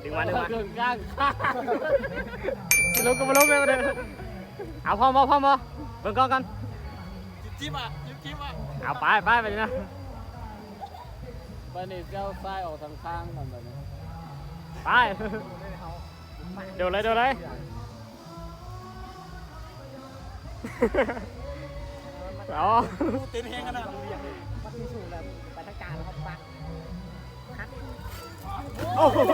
ດຶງມາ ດຶງມາ ເຄື່ອງກາງຄ້າງ ຊິລົງກໍບໍ່ລົງແລ້ວເດີ. ເອົາ ພ້ອມບໍ່ ພ້ອມບໍ່ ເບິ່ງກ້ອງກ່ອນ. ຈິບໆ ອ່ະ ຈິບໆ ອ່ະ. ເອົາ ໄປ ໄປ ໄປນະ. ບາດນີ້ເຈົ້າຊ້າຍອອກທາງຂ້າງກ່ອນ ບາດນີ້ ໄປ. ໂດດເລີຍ ໂດດເລີຍ. ອໍ ເຕັ້ນແຮງຂະໜາດ ມັນມີສູງແລ້ວ ໄປທາງກາງແລ້ວເຮົາປັກ ຄັດ ໂອ້ໂຫ ຄັດ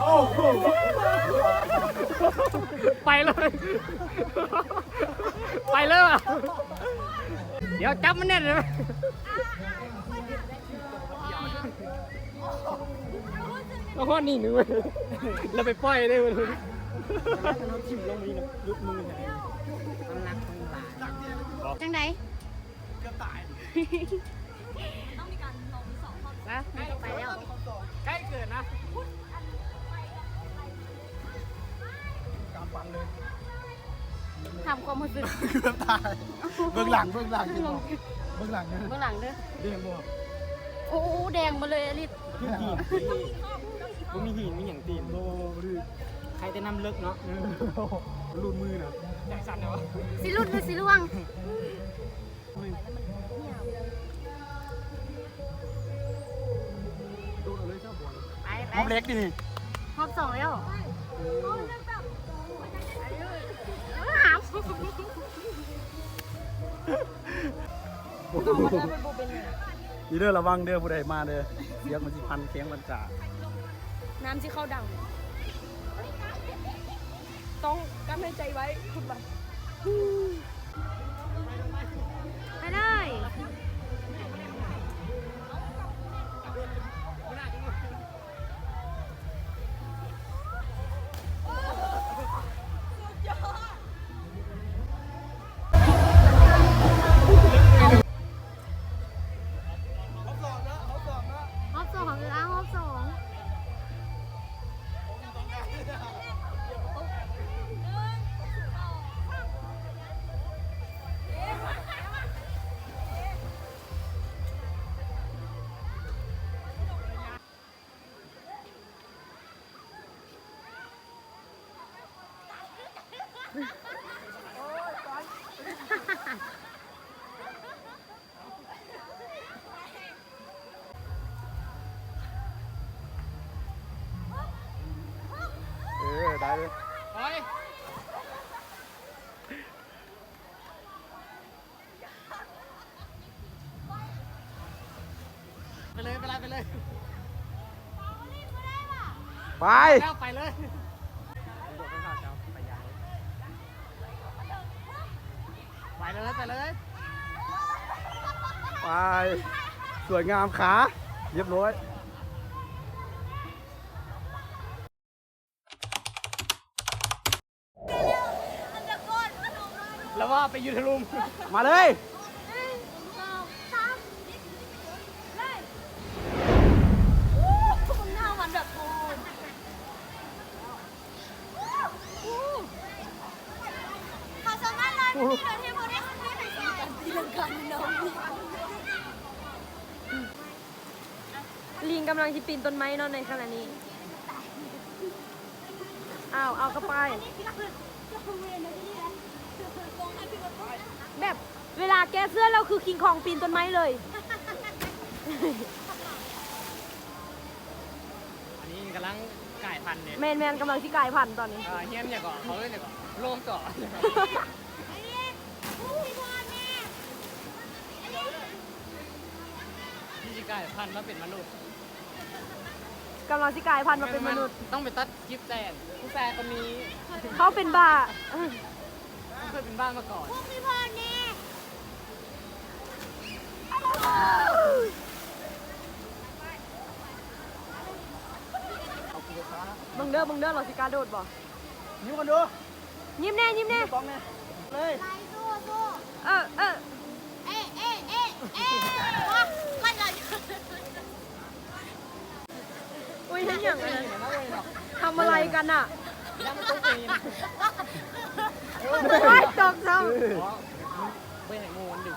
ໂອ້ໂຫ ໄປເລີຍ ໄປເລີຍວ່ະ. ດຽວຈັບມັນແໜ້ນເລີຍ. ມາຮອດນີ້ໜຶ່ງເວີຍ ແລ້ວໄປປ່ອຍເດ້ເວີຍ. ເຮົາຖິ້ມລົງນີ້ນະ ຫຼຸດມືນະ ນ້ຳໜັກມັນຫຼາຍ. ຈັ່ງໃດ? ເກືອບຕາຍ. ມາ ມັນກໍໄປແລ້ວ ໃກ້ເກີນນະ ກຳປັ່ນເລີຍ. ຖາມຄວາມຮູ້ສຶກ ເກືອບຕາຍ. ເບື້ອງຫຼັງ ເບື້ອງຫຼັງ ເບື້ອງຫຼັງເດີ ເບື້ອງຫຼັງເດີ ແດງບໍ່? ໂອ້ ແດງໝົດເລີຍ ລິດ ຄືຫີນ ບໍ່ມີຫີນມີຫຍັງຕີນ ບໍ່ ບໍ່ດື້ ໃຄແຕ່ນ້ຳເລິກເນາະ. ເອີ ຫຼຸດມືນະ ໃຈສັ່ນແລ້ວ ຊິຫຼຸດຫຼືຊິລ່ວງ? ໄປ ໄປ ຮອບແລກນີ້ ຮອບສອງແລ້ວ. ນີ້ເດີ ລະວັງເດີ ຜູ້ໃດມາເດີ ສຽງມັນຊິພັນແຂ້ງພັນຂາ ນ້ຳຊິເຂົ້າດັງ. ຕ້ອງກັ້ນຫາຍໃຈໄວ້ ຄຸດວ່າ ໄປເລີຍ. ຮອບສອງເດີ ຮອບສອງເດີ ຮອບສອງ ເອີ ຮອບສອງ. ເອີ ໄດ້ເລີຍ ໄປ ໄປເລີຍ ໄປເລີຍ ໄປເລີຍ ໄປ ແລ້ວໄປເລີຍ. ໄປເລີຍ ໄປເລີຍ ໄປ ສວຍງາມຂາ ຮຽບຮ້ອຍ. ລະວ່າໄປຢູ່ທະລຸມ ມາເລີຍ ໜຶ່ງ ສອງ ສາມ ເລີຍ. ໂອ້ ເບິ່ງໜ້າມັນແບບ ໂອ້ ລີງກຳລັງຊິປີນຕົ້ນໄມ້ເນາະໃນຂະນະນີ້. ອ້າວ ເອົາເຂົ້າໄປ ແບບເວລາແກ້ເສື້ອແລ້ວຄືຄິງຄອງປີນຕົ້ນໄມ້ເລີຍ. ອັນນີ້ກຳລັງກາຍພັນເດ້. ແມ່ນໆ ກຳລັງຊິກາຍພັນຕອນນີ້. ເອີ ຮຽນຫຍັງເກາະ ເຂົາເອີ້ນຫຍັງເກາະ ໂລມເກາະ ທີ່ຊິກາຍພັນມາເປັນມະນຸດ. ກຳລັງຊິກາຍພັນມາເປັນມະນຸດ. ຕ້ອງໄປຕັດຄລິບແຕ່ງ ຜູ້ຊາຍຄົນນີ້ ເຂົາເປັນບ້າ ເຂົາເຄີຍເປັນບ້າມາກ່ອນ. ເບິ່ງເດີ ເບິ່ງເດີ ລາວຊິກ້າໂດດບໍ່? ຍິ້ມກັນດູ ຍິ້ມແນ່ ຍິ້ມແນ່ ຍິ້ມໃສ່ກ້ອງແນ່ ເລີຍ ເອີ ເອີ ເອ ເອ ເອ ເອ ໂອ້ຍ ເຮັດຫຍັງອັນນັ້ນ ທຳອະໄລກັນນະ? ໂອ້ຍ ຕົກຊ້ຳ ບໍ່ໃຫ້ໝູ່ມັນດຶງ.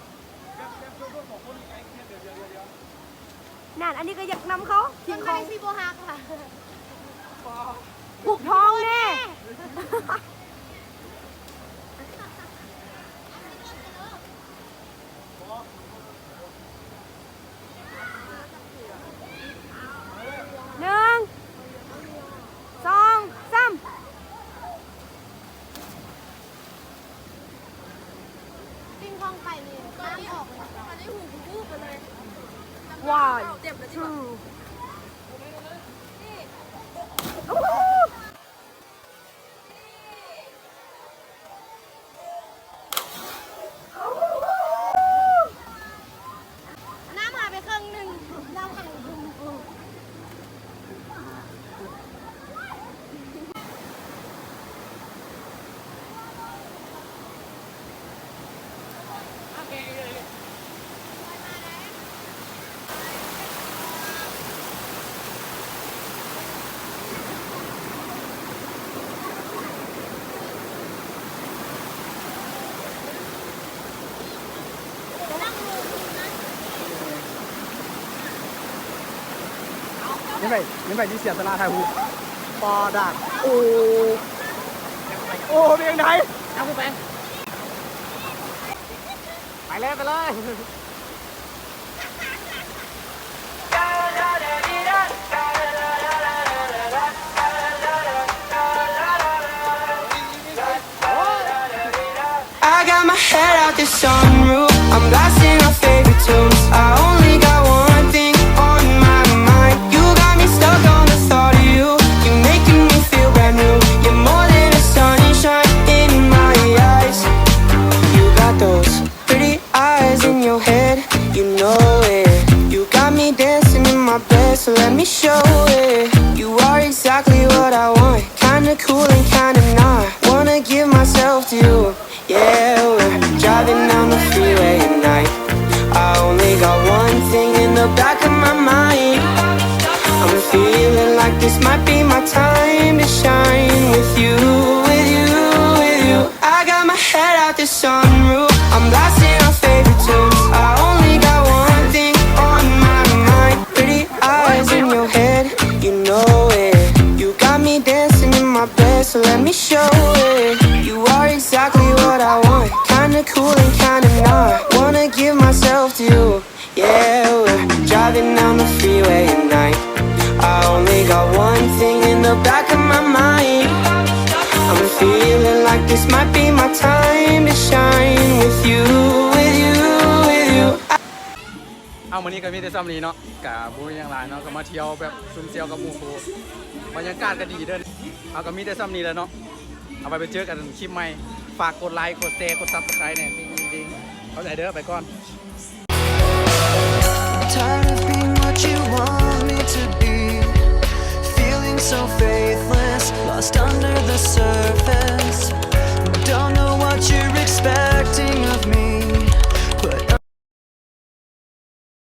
ນັ້ນ ອັນນີ້ກໍຢາກນຳເຂົາ ເບິ່ງໃຜຊິບໍ່ຮັກລະ ຜູກທ້ອງແດ່. ໜຶ່ງ ສອງ ສາມ. ປິງປອງໄປນີ້ ຕອນນີ້ ຕອນນີ້ຫູບູບໄປເລີຍ. One, two. ນ້ຳຫາຍໄປເຄິ່ງໜຶ່ງ ນ້ຳຫາຍໄປເຄິ່ງໜຶ່ງ. ຍັງໄງ ຍັງໄງທີ່ເສຍສະຫຼະຖ່າຍຮູບ ປາດາກ ໂອ້ ໂອ້ ເປັນຈັ່ງໃດ ເອົາໄປ ໄປເລີຍ ໄປເລີຍ. I got my head out the sunroof. I'm blasting our favorite tunes. I only got one thing on my mind. You got me stuck on the thought of you. You're making me feel brand new. You're more than a sunshine in my eyes. You got those pretty eyes in your head, you know it. You got me dancing in my bed, so let me show it. You are exactly what I want, kinda cool and kinda not. Wanna give myself to you, yeah. We're driving down the freeway at night. I only got one thing in the back of my mind. I'm feeling like this might be my time to shine with you, with you, with you. I got my head out the sunroof. I'm blasting our favorite tunes. I only got one thing on my mind. Pretty eyes in your head, you know it. You got me dancing in my bed, so let me show it. You are exactly what I want. Kinda cool and kinda not. Wanna give myself to you. Yeah, we're driving down the freeway at night. I only got one thing in the back of my mind. I'm feeling like this might be my time to shine with you, with you, with you. ເອົາ ມື້ນີ້ກໍມີແຕ່ຊ່ຳນີ້ເນາະ ກໍບໍ່ມີຫຍັງຫຼາຍເນາະ ກໍມາທ່ຽວແບບຊຸມຊ່ຽວກັບໝູ່ຄູ່ ບັນຍາກາດກໍດີເດີ. ເອົາ ກໍມີແຕ່ຊ່ຳນີ້ແຫຼະເນາະ. ເອົາໄວ້ໄປເຈີກັນຄລິບໃໝ່ ຝາກກົດໄລ ກົດແຊ ກົດ Subscribe ແດ່ ຕິງໆ ເຂົ້າໃຈເດີ ໄປກ່ອນ. Tired of being what you want me to be. Feeling so faithless, lost under the surface.